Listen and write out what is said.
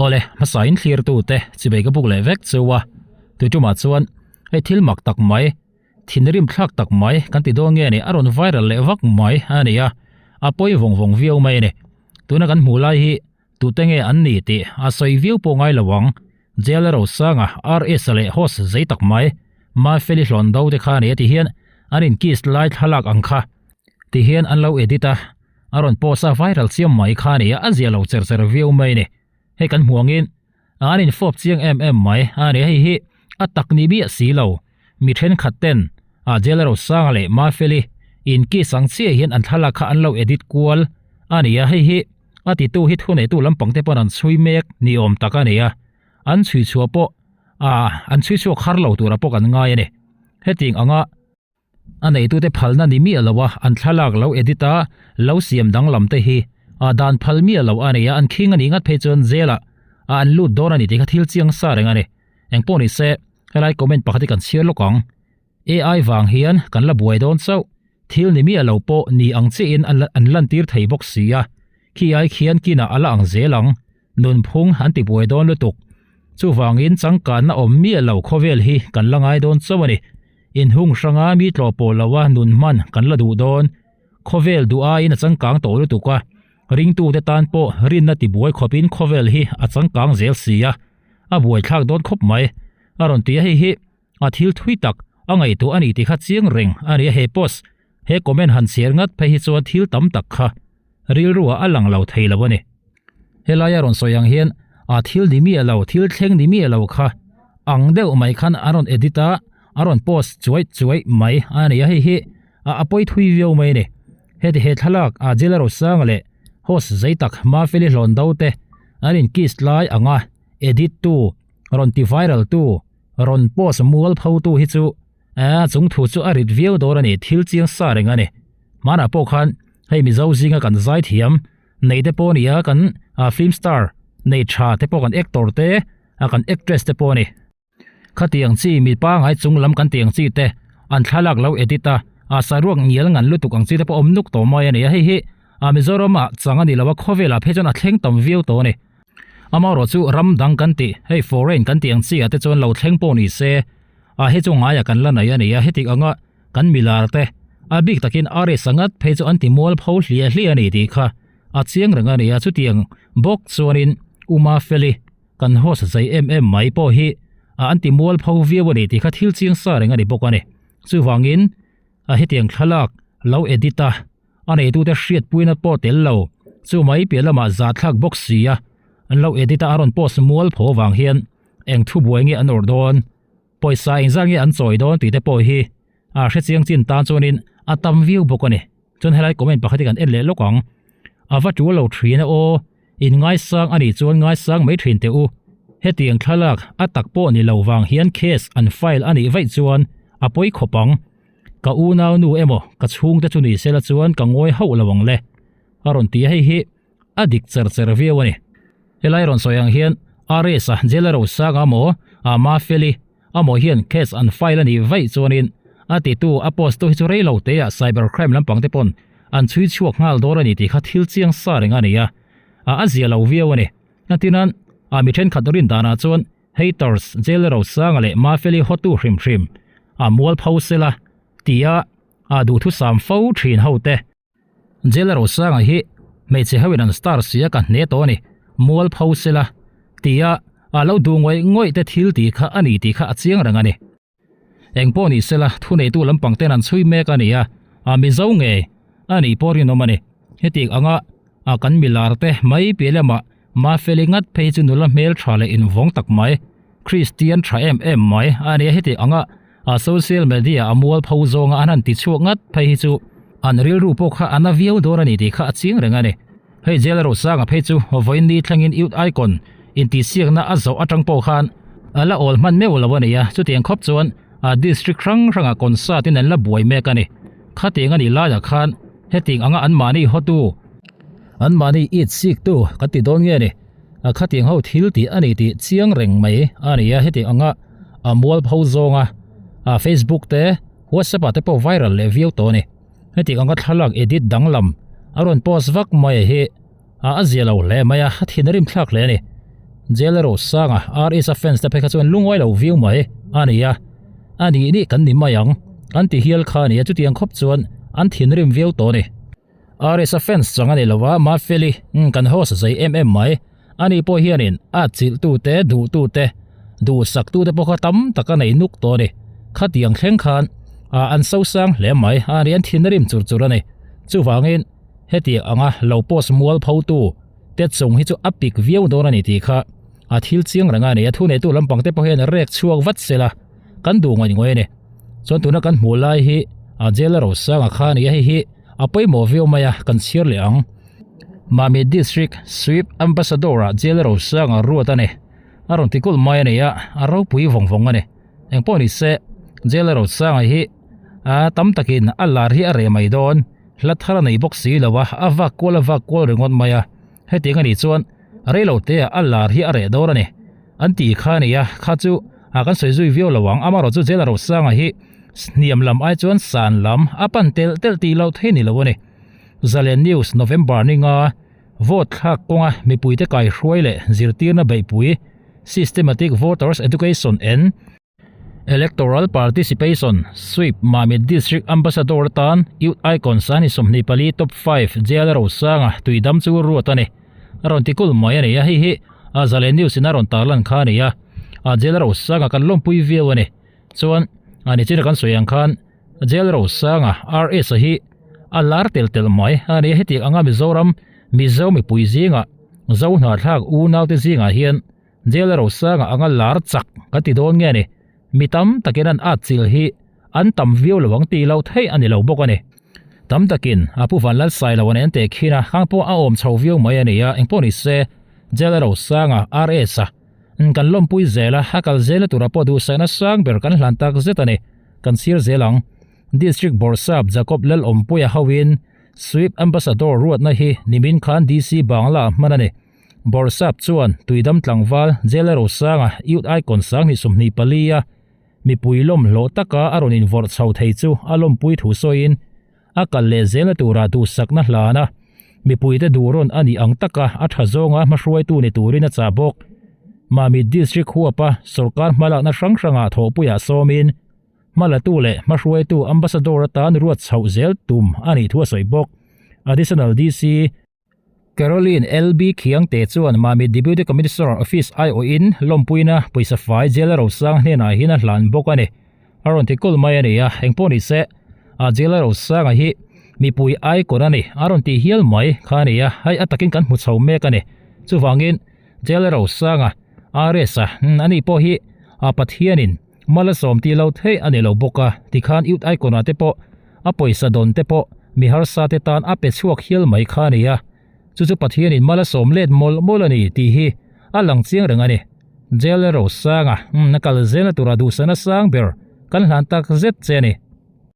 Awle, hmasa in thlir tu te chibei ka buk leh vek chu a, tuitumah chuan hei thil mak tak mai, thinrim thlak tak mai kan ti dawn nge ni a rawn viral leh vak mai a ni a, a pawi vawng vawng viau mai a ni. Tuna kan hmuh lai hi tute nge an ni tih a sawi viau pawh ngai lo ang, Jail a Rosanga, RS a leh host zei tak mai, Mafeli hlawn do te kha a ni a ti hian an in kiss lai thlalak ang kha ti hian an lo edit a, A rawn post a viral chiam mai kha nia a zia lo cher cher viau mai ni. Hei kan hmuh angin an in fawp chiang em em mai a ni. Hei hi a tak ni miah si lo. Mi thenkhat ten a Jail Rosanga leh Mafeli in kiss ang chiah hian an thlalak kha an lo edit kual a ni a. Hei hi a titu hi thuneitu lampang te pawn an chhui mek ni awm tak a ni a. An chhui chhuah pawh a an chhui chhuak har lo tura pawh kan ngai a ni. Hetiang anga A neitute phalna ni miah lo a, an thlalak lo edit a, lo siam danglam te hi a dan phal miah lo a ni a, an khing a nih ngat phei chuan jail ah a an lut dawn a ni tih kha thil chiang sa reng a ni. Engpawh ni se, helai comment pakhat hi kan chhiar lawk ang. AI vang hian kan la buai dawn chauh, thil ni miah lo pawh ni ang chiahin an lantir thei bawk si a, khi ai khian kinah a la ang zel ang. Nunphung an ti buai dawn lutuk. Chuvangin changkanna awm miah lo khawvel hi kan la ngai dawn chauh a ni. Inhung hranga mi tlawh pawh loa nun hman kan la duh dawn. Khawvel duh aiin a changkang tawh lutuk a, ringtute tan pawh rinna ti buai khawpin khawvel hi a changkang zel si a, a buaithlak dawn khawp mai. A rawn ti a, hei hi a thil thui tak a ngaihtuah a ni tih kha chiang reng a ni a, he post, he comment han chhiar ngat phei hi chuan thil tam tak kha rilruah a lang lo thei lo a ni. Helaia rawn sawi ang hian a thil ni miah lo, thil thleng ni miah lo kha ang deuh mai khan a rawn edit a, a rawn post chuai chuai mai a ni a, hei hi a pawi thui viau mai a ni. Heti he thlalak a Jela Rosanga leh host zei tak Mafeli Hlawn do te an in kiss lai anga edit tu, rawn ti viral tu, rawn post mual pho tu hi chu A chung thu chu a rit viau dawn a ni, thil chiang sa reng a ni. Hmanah pawh khan hei Mizo zinga kan zai thiam nei te pawh a ni a, kan film star nei tha te pawh kan actor te a kan actress te pawh a ni. Khatiang chi mi pangai chung lam kan tih ang chi te an thlalak lo edit a, a saruak ngial ngan lutuk ang chi te pawh awm nuk tawh mai a ni a, hei hi Mizoram ah chang a ni lo a, khawvel ah phei chuan a thleng tam viau tawh a ni. Amaherawh chu ram dang kan tih hei foreign kan tih ang chi ah te chuan lo thleng pawh ni se, A hei chu ngaia kan la nei a ni a, heti anga kan milar te a bik takin RS a ngat phei chu an ti mual pho hliah hliah a ni tih kha a chiang reng a ni a, chutiang bawk chuanin Uma Feli kan host zei em em mai pawh hi a an ti mual pho viau a ni tih kha thil chiang sa reng a ni bawk a ni. Chuvangin a hetiang thlalak lo edit a, a neitute hriatpuina pawh tel lo chu mai piah lamah zahthlak bawk si a, an lo edit a a rawn post mual pho avang hian eng thu buai nge an awrh dawn, pawisa engzat nge an chawi dawn tih te pawh hi a hre chiang chin tan chuanin a tam viau bawk a ni. Chuan helai comment pakhat hi kan en leh lawk ang. A va tul lo thin a aw, in ngaisang a nih chuan ngaisang mai thin teh u. Hetiang thlalak a tak pawh ni lo vang hian case an file a nih vaih chuan a pawi khawp ang. Ka unau nu emaw ka chhungte chu ni sela chuan ka ngawi hauh lo ang le. A rawn ti a, hei hi a dik cher cher viau a ni. Helai rawn sawi ang hian RS a Jailer Rosanga maw a Mafeli amaw hian case an file a nih vaih chuanin a titu a post tu hi chu rei lo te ah cyber crime lampang te pawn an chhui chhuak nghal dawn a ni tih kha thil chiang sa reng a ni a, a a zia lo viau a ni. Natinan a mi thenkhat rin danah chuan haters Jailer Rosanga leh Mafeli hawtu hrim hrim a mualpho sela tia a duhthusam fo thin ho te. Jailer Rosanga hi hmeichhe hoin an star sia ka hne tawh a ni, mual pho sela tia a lo duh ngawih ngawih te thil tih kha a ni tih kha a chiang reng a ni. Eng pawh ni sela thuneitu lampang ten an chhui mek a ni a, a Mizo nge a nih pawh rinawm a ni. Heti anga a kan milar te mai piah lamah Mafeli ngat phei chu nula hmel tha leh invawng tak mai, Kristian tha em em mai a ni a, heti anga a social media a mual pho zawnga an han ti chhuak ngat phei hi chu an rilru pawh kha a na viau dawn a ni tih kha a chiang reng a ni. Hei Jail Rosanga phei chu vawiin ni thlengin Youth Icon intihsiakna a zawh atang pawh khan a la awl hman meuh lo a ni a, chutiang khawp chuan a district hrang hrangah concert in an la buai mek a ni. Khatiang a nih laiah khan hetiang anga anmahni hawtu, anmahni it siktu kan ti dawn nge ni? A khatiang ho thil tih a ni tih chiang reng mai a ni a, hetiang anga a mualpho zawnga a Facebook te WhatsApp ah te pawh viral leh viau tawh a ni. Hetiang anga thlalak edit danglam a rawn post vak mai hi a a zia lo hle mai a, a thin a rim thlak hle a ni. Jail Rosanga RS a fans te phei kha chuan lungawi lo viau mai a ni a, a nih nih kan ni mai ang an ti hial kha a ni a, chutiang khawp chuan an thinrim viau tawh a ni. RS a fans chang a ni lo a, Mafeli kan host zei em em mai. Ani pawh hianin a chilhtute, duhtute, duhsaktute pawh kha tam tak a nei nuk tawh a ni. Khatiang thleng khan an sosang hle mai a ni, an thinrim chur chur a ni. Chuvangin hetiang anga lo post mual photu te chung hi chu a pik viau dawn a ni tih kha a thil chiang reng a ni. A thuneitu lampang te pawh hian rek chhuak vat sela kan duh ngawih ngawih a ni. Chuan tuna kan hmuh lai hi a jail a rosanga kha a ni a, hei hi a pawimawh viau mai a, kan chhiar leh ang. Mami District Sweep Ambassador ah jail rosanga ruat a ni. A rawn ti kulh mai a ni a, a ropui vawng vawng a ni. Engpawh ni se, jail rosanga hi a tam takin a lar hi a reh mai dawn. Hla thar a nei bawk si lo a, a vak kual a vak kual ringawt mai a. Hetiang a nih chuan rei lo te ah a lar hi a reh dawn a ni. An tih kha a ni a, kha chu a kan sawi zui viau lo ang. Amaherawh chu jail rosanga hi hniam lam ai chuan san lam a pan telh telh tih loh thei ni lo a ni. Zalen News, November ni nga, Vote thlak kawnga mipuite kaihruai leh zirtirna beihpui, Systematic Voters Education and Electoral Participation, SWEEP, Mamit District Ambassador atan Youth Icon Sani 24 Top 5 Jail Rosanga tuidam chu ruat a ni. A rawn ti kulh mai a ni a, hei hi a Zalen News in a rawn tarlan kha a ni a, a Jail Rosanga kan lawmpui viau a ni. Chuan a nichina kan sawi ang khan Jail Rosanga RS a hi a lar tel tel mai a ni a, hetiang anga Mizoram Mizo mipui zingah Zo hnahthlak unaute zingah hian Jail Rosanga anga lar chak kan ti dawn nge ni, mi tam takin an at chil hi an tam viau lo ang tih loh theih a ni lo bawk a ni. Tam takin a Pu Vanlalsailo an en teh khin a, khang pawh a awm chho viau mai a ni a, engpawh ni se Jail Rosanga RS a kan lawmpui zel a, a kal zel na tura pawh duhsakna sang ber kan hlan tak zet a ni. Kan sir zel ang. District Bawrhsap Jacob Lalawmpuia hoin Sweep Ambassador ruatna hi nimin khan DC Bangla ah hman a ni. Bawrhsap chuan Tuidam tlangval Jail Rosanga Youth Icon 2024 a mipui lawm hlawh taka a rawn invawrh chho thei chu a lawmpui thu sawiin a kal leh zelna tura duhsakna hlan a, mipuite duhrawn a nih ang taka a tha zawnga hmahruaitu ni turin a chah bawk. Mamit District huapa sawrkar hmalakna hrang hrangah thawhpuiah sawmin hmalatu leh hmahruaitu Ambassador atan ruat chhoh zel tum a nih thu a sawi bawk. Additional DC. Caroline LB Khiangte chuan Mamit Deputy Commissioner Office aiawhin lawmpuina pawisa fai Jail Rosang hnenah hian a hlan bawk a ni. A rawn ti kulh mai a ni a, engpawh ni se a Jail Rosanga hi mipui icon a ni, a rawn ti hial mai kha a ni a, hei a takin kan hmu chho mek a ni. Chuvangin Jail Rosanga RS a ani pawh hi a Pathianin mal a sawm tih lo theih a ni lo bawk a, tikhan Youth Icon ah te pawh a pawisa dawn te pawh mi harsa te tan a pe chhuak hial mai kha a ni a, chu chu Pathianin mal a sawm let mawlh mawlh a ni tih hi a lang chiang reng a ni. Jail Rosanga, a kal zelna tura duhsana sang ber kan hlan tak zet che a ni.